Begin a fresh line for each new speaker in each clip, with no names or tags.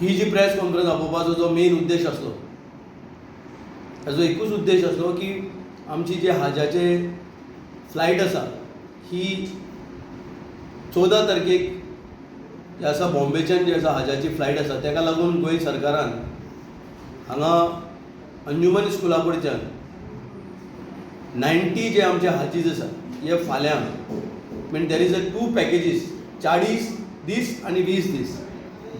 ही जी press conference आपोवपाचो जो main उद्देश आसलो, ताजो एकूच उद्देश आसलो की आमची जे हाजाचे फ्लायट आसा ही 14 तारखेक जे आसा बॉम्बेच्यान जे आसा हाजाची फ्लायट आसा, ताका लागून गोंय सरकारान हांगा अंजुमन स्कुला कडच्यान 90 जे आमचे हाजीज आसा हे फाल्यां, mean there is a two packages, 40 दीस आनी 20 दीस,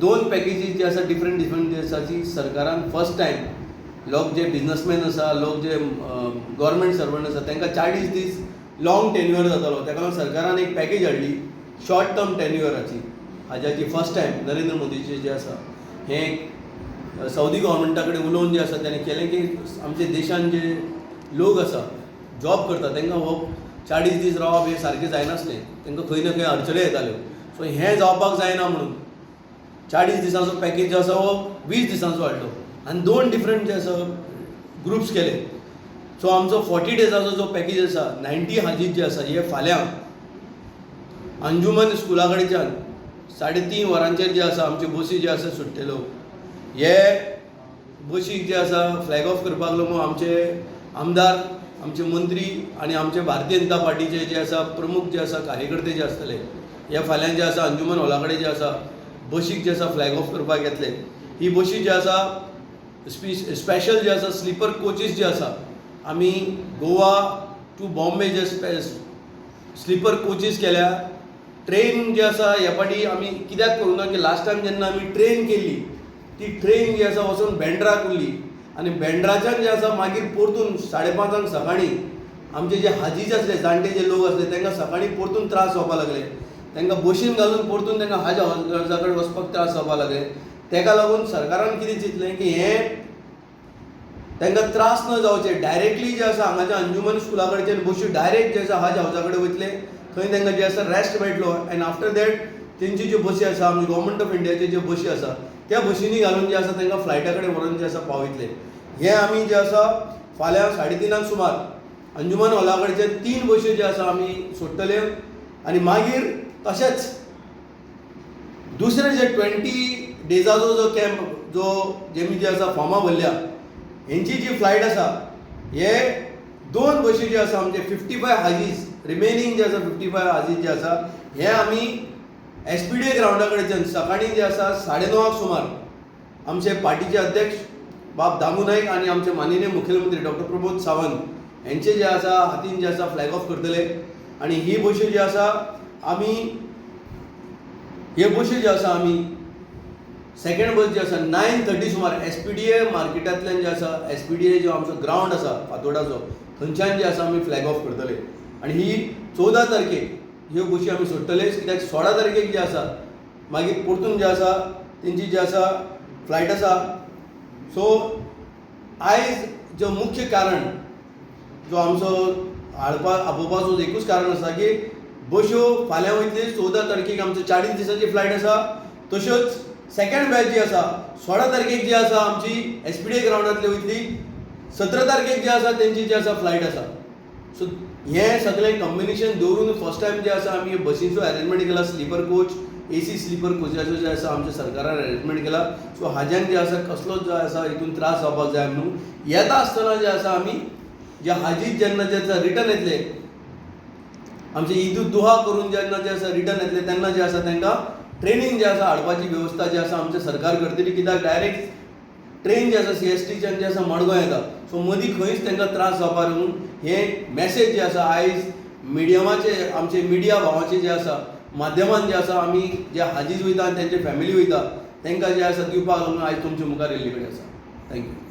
दोन पॅकेजीस जे आसा डिफरंट डिफरंट दिसाची सरकारान फर्स्ट टायम लोक जे बिजनसमॅन आसा, लोक जे गव्हर्मेंट सर्वंट आसा, तांकां 40 दीस लॉंग टेन्युअर जातालो. ताका लागून सरकारान एक पॅकेज हाडली शॉर्ट टर्म टेन्युअराची हाज्याची. फर्स्ट टायम नरेंद्र मोदीचे जे आसा हें सौदी गव्हर्मेंटा कडेन उलोवन जे आसा तेणें केलें की आमच्या देशान जे लोक आसा, जॉब करता, तांकां हो 40 दीस रावप हें सारकें जायनासलें. तांकां खंय ना खंय अडचणी येताल्यो. सो हें जावपाक जायना म्हणून 40 दिसांचो पॅकेज जो आसा हो 20 दिसांचो हाडलो आनी दोन डिफरंट जे आसा ग्रुप्स केले. सो आमचो 40 डेजाचो जो पॅकेज आसा, 90 हाजीज जे आसा हे फाल्यां अंजुमन स्कुला कडच्यान 3:30 वरांचेर जे आसा आमच्यो बसी जे आसा सुट्टल्यो. हे बशीक जे आसा फ्लॅग ऑफ करपाक लागून आमचे आमदार, आमचे मंत्री आनी आमचे भारतीय जनता पार्टीचे जे आसा प्रमुख जे आसा कार्यकर्ते जे आसतले, हे फाल्यां जे आसा अंजुमन हॉला कडेन जे आसा बशीक जे आसा फ्लॅग ऑफ करपाक येतले. ही बशी जे आसा स्पेशल जे आसा स्लिपर कोचीस जे आसा, आमी गोवा टू बॉम्बे जे स्लिपर कोचीस केल्या. ट्रेन जे आसा ह्या फाटी आमी कित्याक करूं ना की लास्ट टायम जेन्ना आमी ट्रेन केल्ली, ती ट्रेन जी आसा वचून बँड्राक उरली आनी बँड्राच्यान जे आसा मागीर परतून 5:30 सकाळीं आमचे जे हाजीज आसले, जाणटे जे लोक आसले, तांकां सकाळीं परतून त्रास जावपाक लागले. तांकां बशीन घालून परतून तांकां हाज हावजा कडेन वचपाक त्रास जावपाक लागले. ताका लागून सरकारान कितें चिंतलें की हें तांकां त्रास न जावचे, डायरेक्टली जे आसा हांगाच्या अंजुमन स्कुला कडच्यान बशी डायरेक्ट जे आसा हाज हावजा कडेन वयतले, थंय तांकां जे आसा रेस्ट मेळटलो एंड आफ्टर that तेंची ज्यो बसी आसा, आमची गव्हर्मेंट ऑफ इंडियाच्यो ज्यो बशी आसा, त्या बशींनी घालून जे आसा तांकां फ्लायटा कडेन व्हरून जे आसा पावयतले. हें आमी जे आसा फाल्यां 3:30 सुमार अंजुमन हॉला कडच्यान 3 बशी जे आसा आमी सोडटले. आनी मागीर तशेंच दुसरे जे 20 डेजाचो जो कॅम्प जो जेमी जे आसा फॉर्मां भरल्या, हेंची जी फ्लायट आसा, हे 2 बशी जे आसा आमचे 55 हाजीज रिमेनींग जे आसा, 55 हाजीज जे आसा, हे आमी एसपीडीए ग्रावंडा कडच्यान सकाळीं जे आसा 9:30 सुमार आमचे पार्टीचे अध्यक्ष बाब दामू नायक आनी आमचे माननीय मुख्यमंत्री डॉक्टर प्रमोद सावंत हेंचे जे आसा हातीन जे आसा फ्लॅग ऑफ करतले. आनी ही बशी जी आसा आमी, हे बशी जे आसा आमी सेकंड बस जी आसा 9:30 सुमार एसपीडीए मार्केटांतल्यान जे आसा, एसपीडीए जो आमचो ग्रावंड आसा फातोडाचो, थंयच्यान जे आसा आमी फ्लॅग ऑफ करतले. आनी ही 14 तारखेक ह्यो बशी आमी सोडटले, कित्याक 16 तारखेक जे आसा मागीर परतून जे आसा तेंची जी आसा फ्लायट आसा. सो आयज जो मुख्य कारण जो आमचो हाडपा आपोवपाचो एकूच कारण आसा की बश्यो फाल्यां वयतली, 14 तारखेक आमचो 40 दिसांची फ्लायट आसा. तश्योच सेकंड बॅच जी आसा 16 तारखेक जी आसा आमची एसपीडीए ग्रावंडांतली वयतली, 17 तारखेक जी आसा तेंची जी आसा फ्लायट आसा. सो हें सगळें कॉम्बिनेशन दवरून फर्स्ट टायम जे आसा आमी बशींचो अरेंजमेंट केला. स्लिपर कोच, एसी स्लिपर कोचाचो जे आसा आमच्या सरकारान अरेंजमेंट केला. सो हाज्यान जे आसा कसलोच जो आसा हितून त्रास जावपाक जाय म्हणून येता आसतना जे आसा आमी जे हाजीज जेन्ना जे आसा रिटर्न येतले, आमचे ईद उल दुहा करून जेन्ना जे आसा रिटर्न येतले, तेन्ना जे आसा तांकां ट्रेनीन जे आसा हाडपाची वेवस्था जी आसा आमचें सरकार करतली, कित्याक डायरेक्ट ट्रेन जे आसा सीएसटीच्यान जे आसा मडगांव येता. सो मदीं खंयच तांकां त्रास जावपाक न्हू. हे मॅसेज जे आसा आयज मिडियमाचे, आमचे मिडिया भावाचे जे आसा माध्यमान जे आसा आमी जे हाजीज वयता आनी तेंचे फॅमिली वयता, तांकां जे आसा दिवपाक लागून आयज तुमचे मुखार येयल्ले कडेन आसा. Thank you.